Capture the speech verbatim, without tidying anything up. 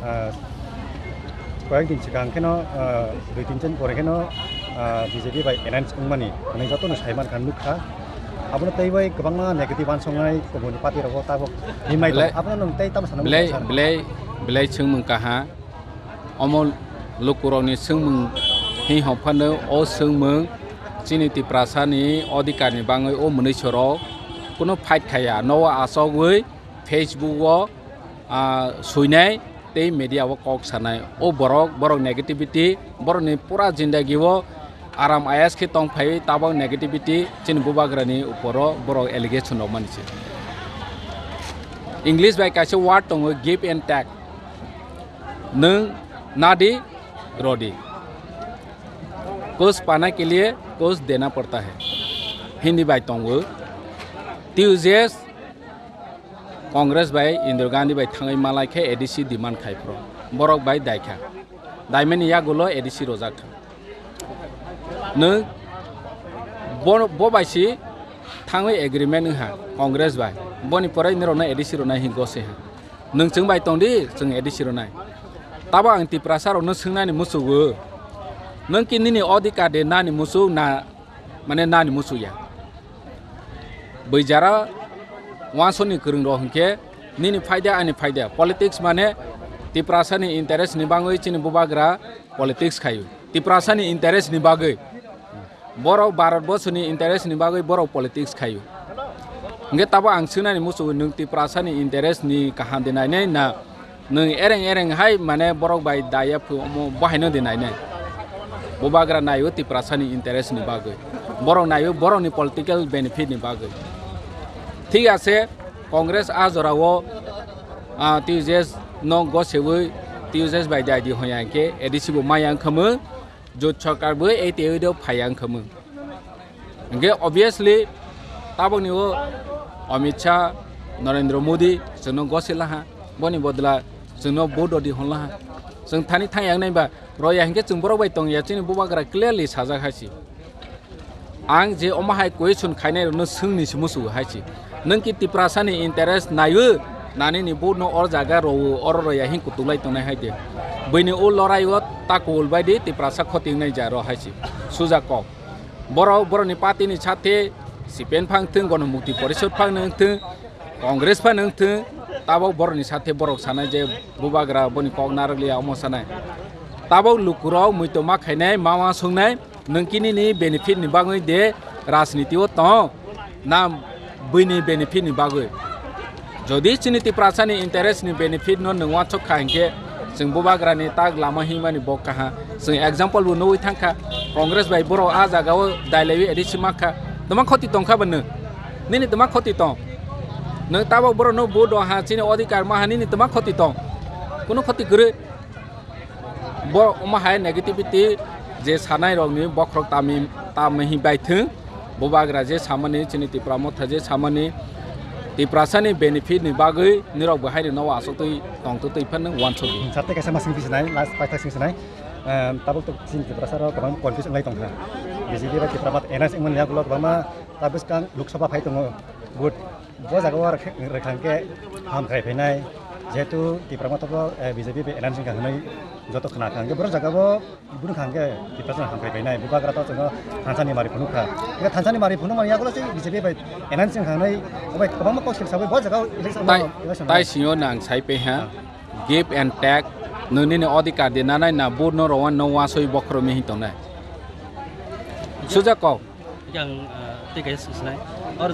Ah, koyek din swkang kheno, ah, dui tin din pore kheno, ah, B J P bai alliance wngmani hwnwi jotono saiman kha, nukha. Abono tei bai kwbangma negative uansuknai kubuni party rogo tabuk himnai tong. Belai, Abono nwng tei tamo sana belai, mungsa? Belai, belai swngmung kaha. Omo lukurokni swngmung hi hwnphano, o swngmung chini Tiprasani odhikarni bangwi o mwnwisorok kunu fight khaya. Nogo achogwi Facebook o, ah, suinai tei media o kok sanai. O borok, borok negativity, borokni pura jindagi o aram ayas khe tong phaiwi tabok negativity chini bubagrani uporo borok allegation rok mani se. English bai kaisa word tongo, give and take. Nwng nadi, rodi. Kuch pane ke liye kuch dena padta hai. Hindi bai tongo. T U J S Congress bai Indira Gandhi bai thangwi malai khe A D C demand khai phro. Borok bai dai kha. Daimani yagulo A D C rojak kha. Nwng bo, bo bai si thangwi agreement wngha Congress bai. Boni pore nirokno A D C rwnai hin gose ha. Nwng chwng bai tong di, chwng A D C rwnai. Tabo ang Tiprasa rokno swngnani muchugo. Nwng ki nini odhikar de nani muchuk na, mane nani muchuk ya. Bui jara wansoni kwrwng rok hwnkhe nini phaida ani phaida. Politics mane Tiprasani interest ni bangwi chini bubagra politics khaio. Tiprasani interest ni bagwi. Borok Bharat borsoni interest ni bagwi borok politics khaio. Hwnkhe tabo ang swngnani muchugo, nwng Tiprasani interest ni kaham de nainai na nwng ereng ereng hai mane borok bai daya phu omo bo haino de nainai. Bubagra naio Tiprasani interest ni bagwi. Borok naio borokni political benefit ni bagwi. Thik ase, Congress a jorao, ah, T U J S no gosewi T U J S bai dai di hoya hwnkhe A D C bo maya wngkha mwng. Jot sorkar bo ei tei do phai ang khamung. Hingke obviously tabokni o Amit Shah, Narendra Modi chwngno gosi laha, boni bodla chwngno vote rodi hon laha. Chwng thani thang yang nai ba roya hingke chwng borok bai tong ya, chini bubagra clearly sajak hai si. Ang je omo hai question khainai rokno swngni se musugo hai si. Nwng ki Tiprasani interest naiwi, nani ni vote no or jaga rowo, oro roya hin kutuk lai tongnai hai de. Buini o lorai o takul bai di Tiprasa khoti wngnai ja ro hai si. Suja kok. Borok, borokni party ni sathe C P M phang thung, Gono Mukti Porishod phang nung thung, Congress phang nung thung, tabok borokni sathe borok sanai je bubagra boni kok narwk liya omo sanai. Tabok lukurok muitu ma khainai, ma ma sungnai, nwng kini ni benefit ni bagwi de rajniti o tong, na buini benefit ni bagwi? Jodi chini Tiprasa ni interest ni benefit no nwng wansuk kha hinkhe, chwng bubagra ni tak lama himani bo kaha. Chwng example bo nugwi thangkha, Congress bai borok a jaga o dailaiwi A D C ma kha. Tama khoti tong kha ba nwng? Nini tama khoti tong? Nwng tabok borok no vote do ha, chini odhikar ma ha, nini tama khoti tong? Kunu khoti kwrwi. Bo omo hai negativity je sanai rok ni bokhorok tami, tami hi bai thung. Bubagra je samani, chini Tipra Motha je samani, Tiprasa ni benefit ni bagwi nirok bo hai rok no aswk twi tong twi twi phano wansuk di. Sarte kaisa masing bisinai, last paitha sing sinai. Em, tabuk tok chini Tiprasa rok kwbang confuse wnglai tongkha. B J P bai Tipra Motha alliance wngmani yagulo kwbangma ta bwskang Lok Sabha phai tongo. Vote bo jaga o rwkha-, rwkha hwnkhe hamkrai phainai, jehetu Tipra Motha bo, eh, B J P bai alliance wngkha hwnwi joto khna kha. Hwnkhe borok jaga o bwrwkha hwnkhe Tiprasa hamkrai phainai, bubagra to chwngno thansa ni mari phunukha. Hwnkhe thansa ni mari phunukmani yagulo se B J P bai alliance wngkha hwnwi obai kwbangma kok sir sawi bo jaga o election Tai, election tai sio nang sai pe ha, give and take, nini ni odhikar di nanai na vote no rowan no wasoi bokhoro mi hin tongnai. Suja kok. Yang, eh, tei kaisa swngsinai. Or